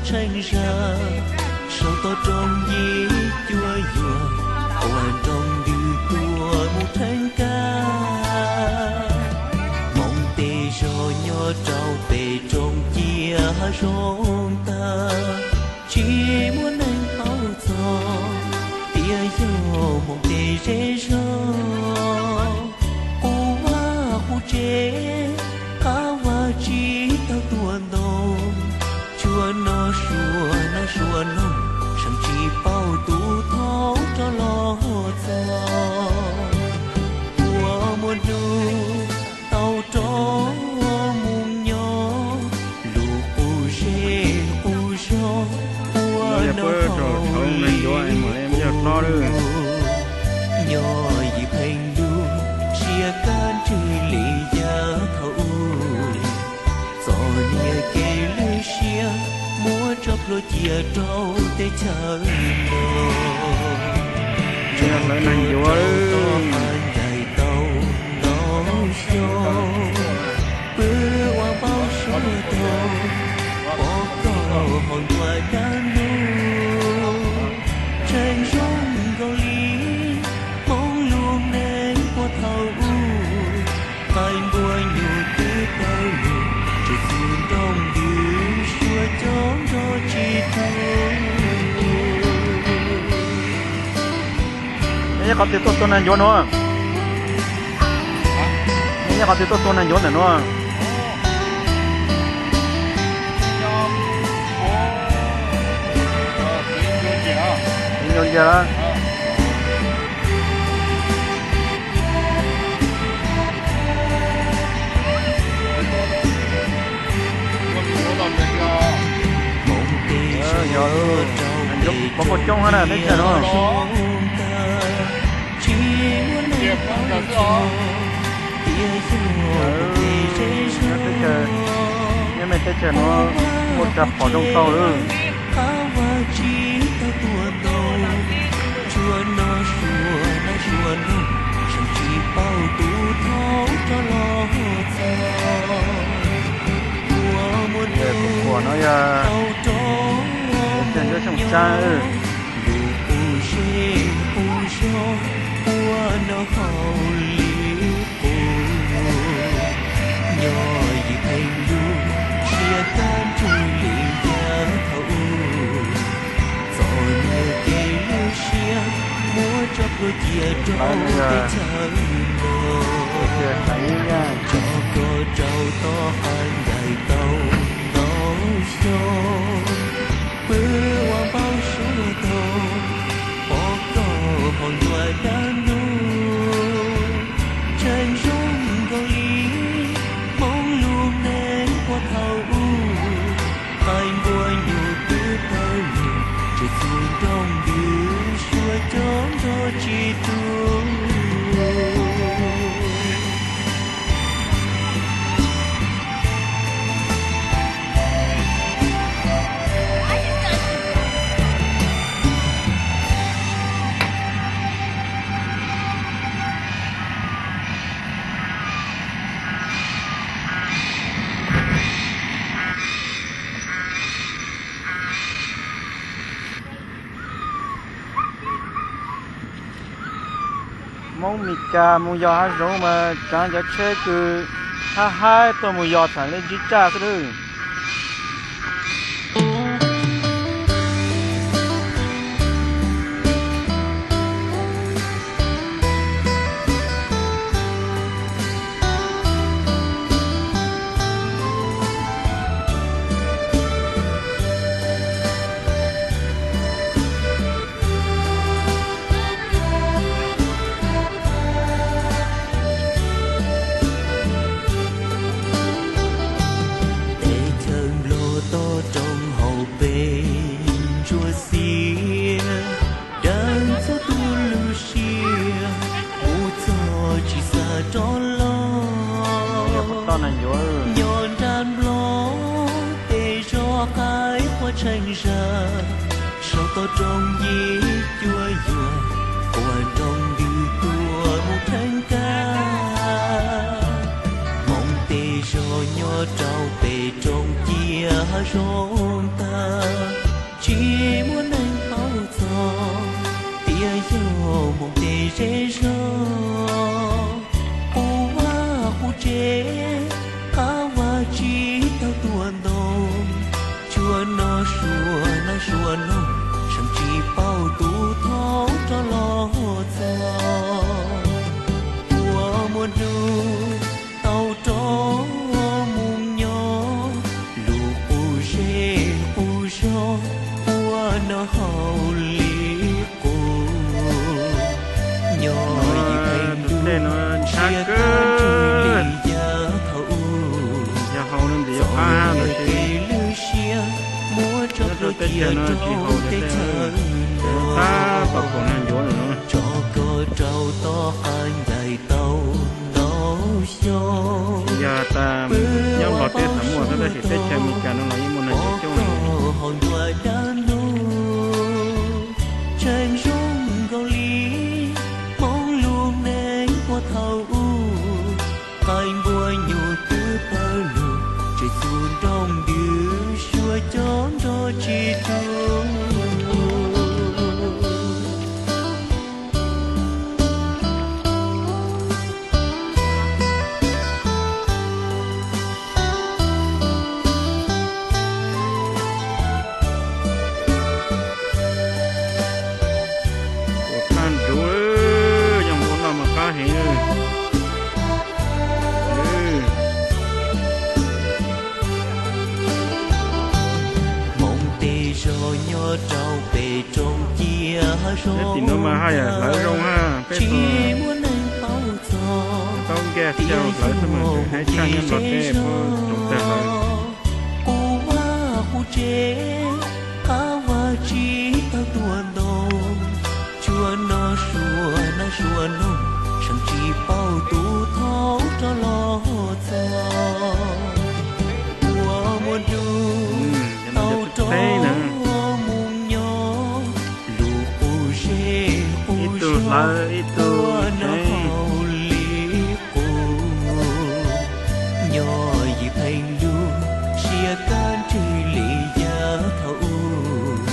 tsheej zag, saum toj roob yim cuab yuam, quas nroog ntws tuaj mus theej kab. Hmoov tej zog nyob rau pem roob cia hav zoov tag, tsis muaj neeg paub txog, tias yog hmoov tej zej zog. Qub vaj qub tsev, qab vaj tsis tau tuaj ntoo, tsuas noj suav noj suav noog, seem tsis paub tus thauj rov los txog. Ua muaj hnub tau rov mus nyob lub qub zej qub zog, ua noj haus li qub. Nyob yim pheej lug, siab kab ntsws li yav thaum ub. Txom nyem kev lwj siab, muab tso plhuav cia rau teb chaws no. Tso koj rau toj hab ncaim tau ntau xyoo, pw ua npau suav tau pom koj hauv ntuas dab ntub. Tseem zoo nkaus li hmoob lub neej puag thaum ub, qaib npua nyuj twb tawg lug, tsuas txhuv nroo ntws suav cov nrog tsis tu. Nej qhov twg tuaj tua neeg ncuav no? Nej qhov twg tuaj tua neeg ncuav ntawm no? Ncuav nciag lawm. Yog, pov puas coob hab na teb chaws no. Nyob teb chaws, nyob me teb chaws no muaj tsa phom zoo nkauj lawm. Kuv phuam no yog teb chaws nyob xyoo tsaab. Nyob yim pheej lug, siab kab ntsws li yav thaum ub. Txom nyem kev lwj siab, muab tso plhuav cia rau teb chaws no. Tso koj rau toj hab ncaim tau ntau xyoo, pw ua npau suav tau pom koj hauv ntuas dab ntub. Tseem zoo nkaus li hmoob lub neej puag thaum ub, qaib npua nyuj twb tawg lug, tsuas txhuv nroo ntws suav cov nrog tsis tu. Hmoob Mes Kas mus yos hav zoov mas tsaav cov tsheb kws hab haib tuaj mus yos txham li ntsib tsaj xwb lawm. Teb chaws Nplog toj roob hauv pes ntsuab xiab, dawb txhua tus lub siab, mus txog tsis xav rov los. Nyob nrad Nplog pes zog qaib qua tsheej zag, saum toj roob yim cuab yuam, quas nroog ntws tuaj mus theej kab. Hmoob tej zog nyob rau pem roob cia hav zoo tag, tsis muaj neeg paub txog tias yog hmoov tej zej zog. Qub vaj qub tsev, qab vaj tsis tau tuaj ntoo, tsuas noj suav noj suav noog, seem tsis paub tus thauj rov los txog. Ua muaj hnub tau rov mus nyob, lub qub zej qub zog, ua noj haus li qub. Nyob ib pheej lub siab kab ntswg li yav thaum ub, txom nyem kev lwj siab muab tso plhuav cia rau teb chaws no. Tso koj rau tom qab ncaim tau ntau xyoo, pw ua pab sawv daws rau hauv ntuas dab ntub. Tseem zoo nkaus li Hmoob lub neej puag thaum ub, qaib npua nyuj twb pawg lug, tsev txhu nroog ntws suav cov nrog tsis tu. Ua thaj ntsuv, yog ua noj mas qab heev. Hmoob tej zog nyob rau pem roob cia hav zoov tag, tsis muaj neeg paub txog tias yog hmoov tej zej zog. Qub vaj qub tsev, qab vaj tsis tau tuaj ntoo, tsuas noj suav noj suav noog, seem tsis paub tus thauj rov los txog. Ua muaj hnub tau rov mus nyob, lub qub zej qub zog, ua noj haus li qub. Nyob ib pheej lub siab kab ntswg li yav thaum ub,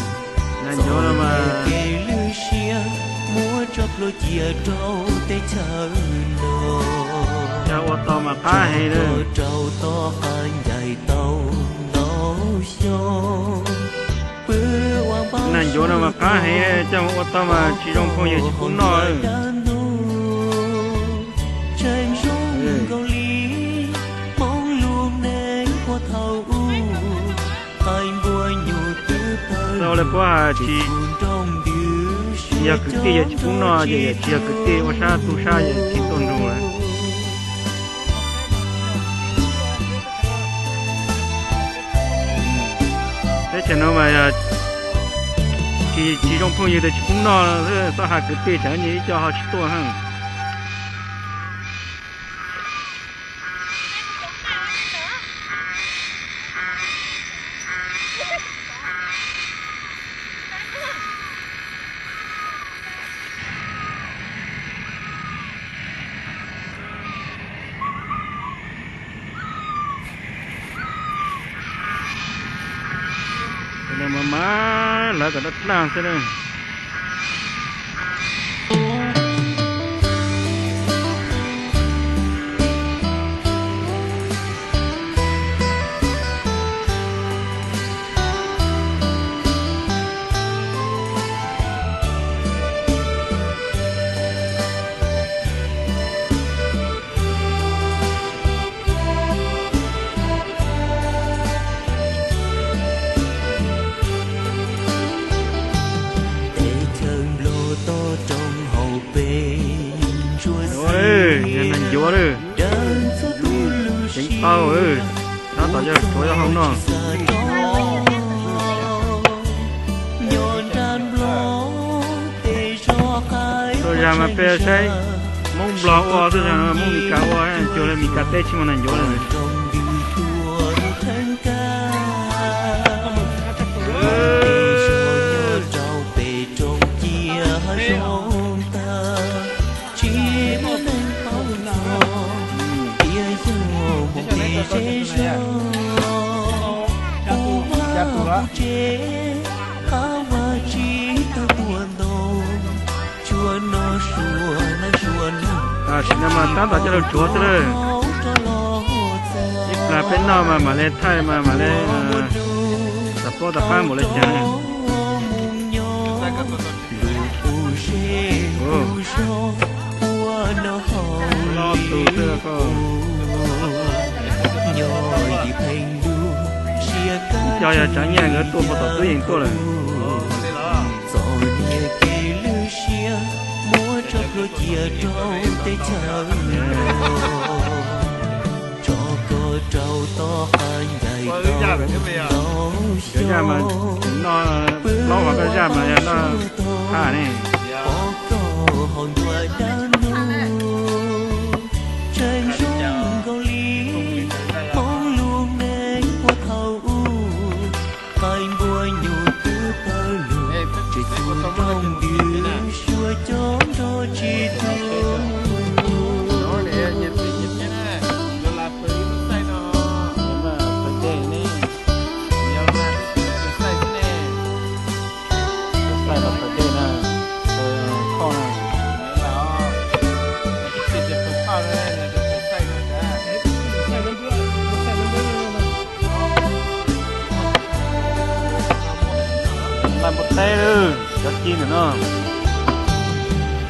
txom nyem kev lwj siab muab tso plhuav cia rau teb chaws no. Coj ua tau mas qab heev, rau tom qab ncaim tau ntau xyoo, pw ua pab sawv daws rau hauv ntuas dab ntub. Neeg ncuav no mas qab heev, coj mus ua tau mas tsis zoo phooj ywg tsis pub noj. Tseem zoo nkaus li Hmoob lub neej puag thaum ub, qaib npua nyuj twb pawg lug, tsis yog kwv tij yog tsis pub noj, ces yog tsis yog kwv tij ua sab tu sab yog tsis tuaj nrug lawm. Teb chaws no mas yog tsis zoo phooj ywg tias tsis pub noj, txhob has kwv tij tsam ib co ho tsis tuaj na. Mas mas lawv kom dab daj xwb na. Teb chaws Nplog toj roob hauv pes ntsuab xis, neeg ncuav lawm, deev tau, tab tom yog tuav hau no. Tuaj zag mas peb saib Hmoob Nplog ua, tuaj zag Hmoob Mes Kas ua, cuag li Mes Kas teb tsis muaj neeg ncuav lawm. Tam sim no mas tab tom coj lug tsuav xwb lawm. Ib plag peb noj mas mam le thaij mas mam le, tam pob tam pab npaum le caag. Cov yog tsaav nyaj nkawd tuaj puag tom tub yees tuaj lawm. Cov zaj mas noj plaub hov koj zaj mas yog noj thaj ne. Npaj npua teb lawm, cov ci ntawm no.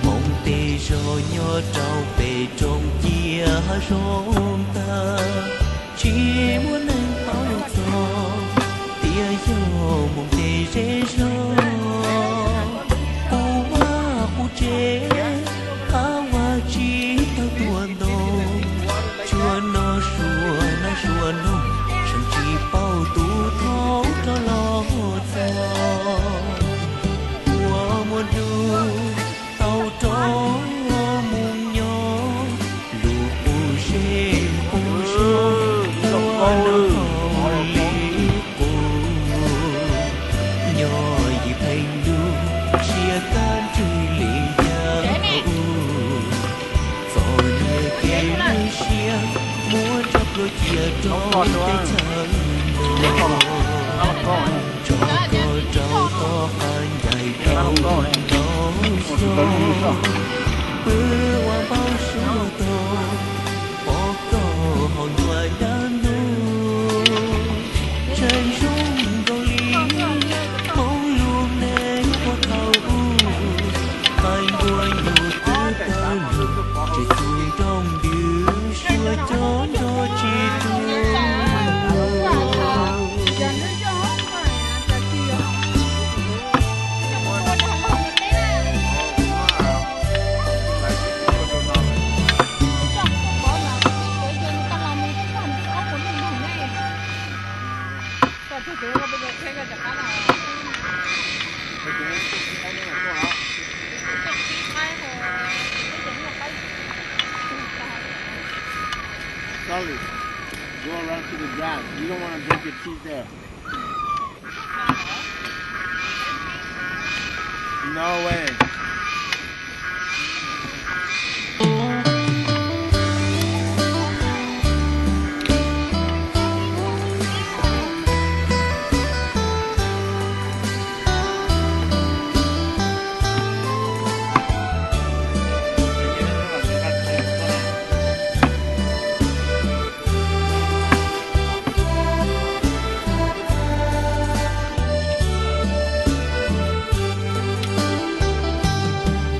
Hmoob tej zog nyob rau pem roob ciab hav zoov tag, tsis muaj neeg paub txog tias yog Hmoob tej zej zog. Qub vaj qub tsev, qab vaj tsis tau tuaj ntoo, tsuas noj suav noj suav noog, tseem tsis paub tus thauj rov los txog. Ua muaj dub tau rov mus nyob, lub qub zej qub zog ua noj li qub, nyob yim pheej lub siab kab ntswg li yam ub. Txom nyem kev lub siab muab tso plhuav cia rau teb chaws no, tso koj rau toj qab ncaim tau ntau xyoo, pw ua npau suav tau pom koj hauv ntuas dab ntub. Tseem zoo nkaus li Hmoob lub neej puag thaum ub, qaib npua nyuj twb tawg lug, tsis txug nroog ntws suav cov nrog tsis tu. Sorry. Go around to the grass. You don't want to drink your tea there. No way.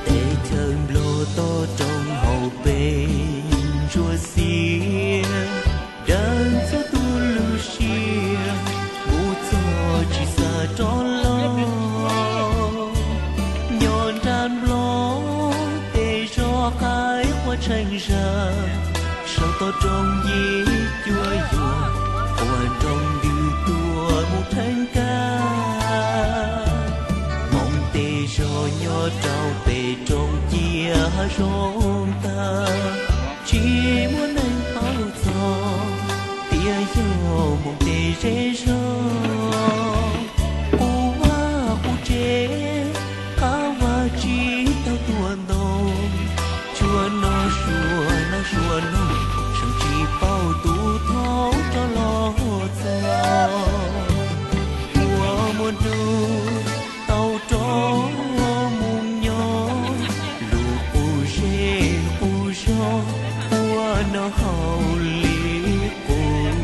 Teb chaws Nplog toj roob hauv pes ntsuab xiab, dawb txhua tus lub siab mus txog tsis xav rov los. Nyob nram Nplog tej zos qaib qua tsheej zag, saum toj roob yim cuab yuam, qua nroog ntws tuaj mus theej kab. Hmoob tej zog nyob rau pem roob ciab hav zoov tag, tsis muaj neeg paub txog tias yog Hmoob tej zej zog. Qub vaj qub tsev, qab vaj tsis tau tuaj ntoo, tsuas noj suav noj suav noog, tseem tsis paub tus thauj rov los txog. Ua Noj haus li qus,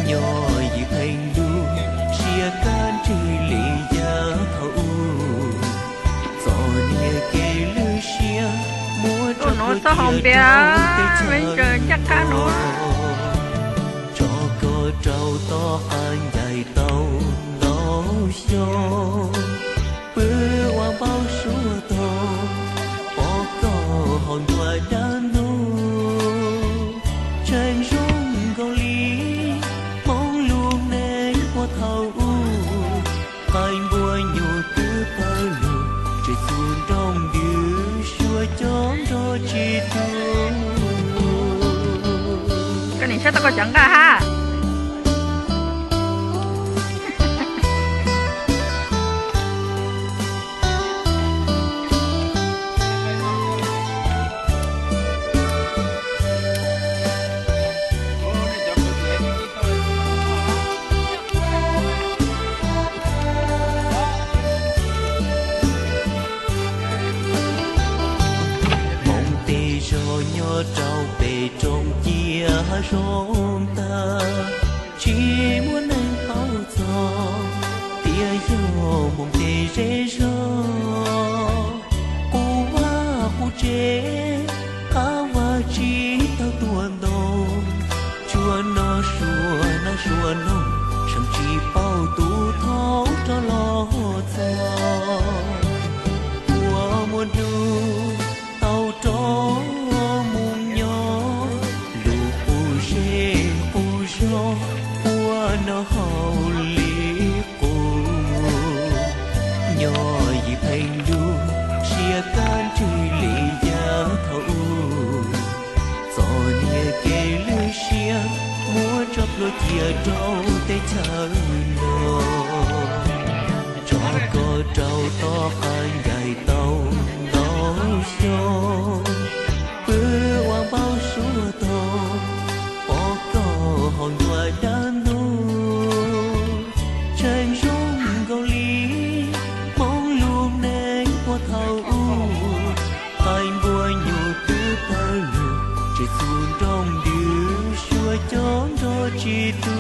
nyob yim pheej lug, siab kab ntsig li yav thaum ub. Txom nyem kev lwj siab, muab tso nuv txoj hauv npias, me ntsis ncaj qab nuav. Tso koj rau tom qab ncaim tau ntau xyoo, pw ua npau suav tog, pom koj hauv ntuas dab ntub. Tseem zoo nkaus li hmoov lub neej puag thaum ub, qaib npua nyuj twb pawg lug, tsev txug nroog ntws suav cob nrog tsis tu. Koj nim saib tau koj cov nqaj hab. Hmoov tej zog nyob rau pem roob cia zoo tag, tsis muaj neeg paub txog, tias yog hmoov tej zej zog. Qub vaj qub tsev, qab vaj tsis tau tuaj ntoo, tsuas noj suav nab suav noog, seem tsis paub tus thaub rov los txog. Ua muaj dub tau rov mus nyob, lub qub zej qub zog ua noj haus li qus. Nyob yim pheej lug, siab kab ntsig li yav thaum ub. Txom nyem kev lwj siab, muab tso plhuav cia rau teb chaws no. Tso koj rau tom qab ncaim tau ntau xyoo, pw ua npau suav tog, pom koj hauv ntuas dab ntub. Tseem zoo nkaus li hmoov lub neej puag thaum ub, qaib npua nyuj twb pawg lug, tsev txug nroog ntws suav cob nrog tsis tu.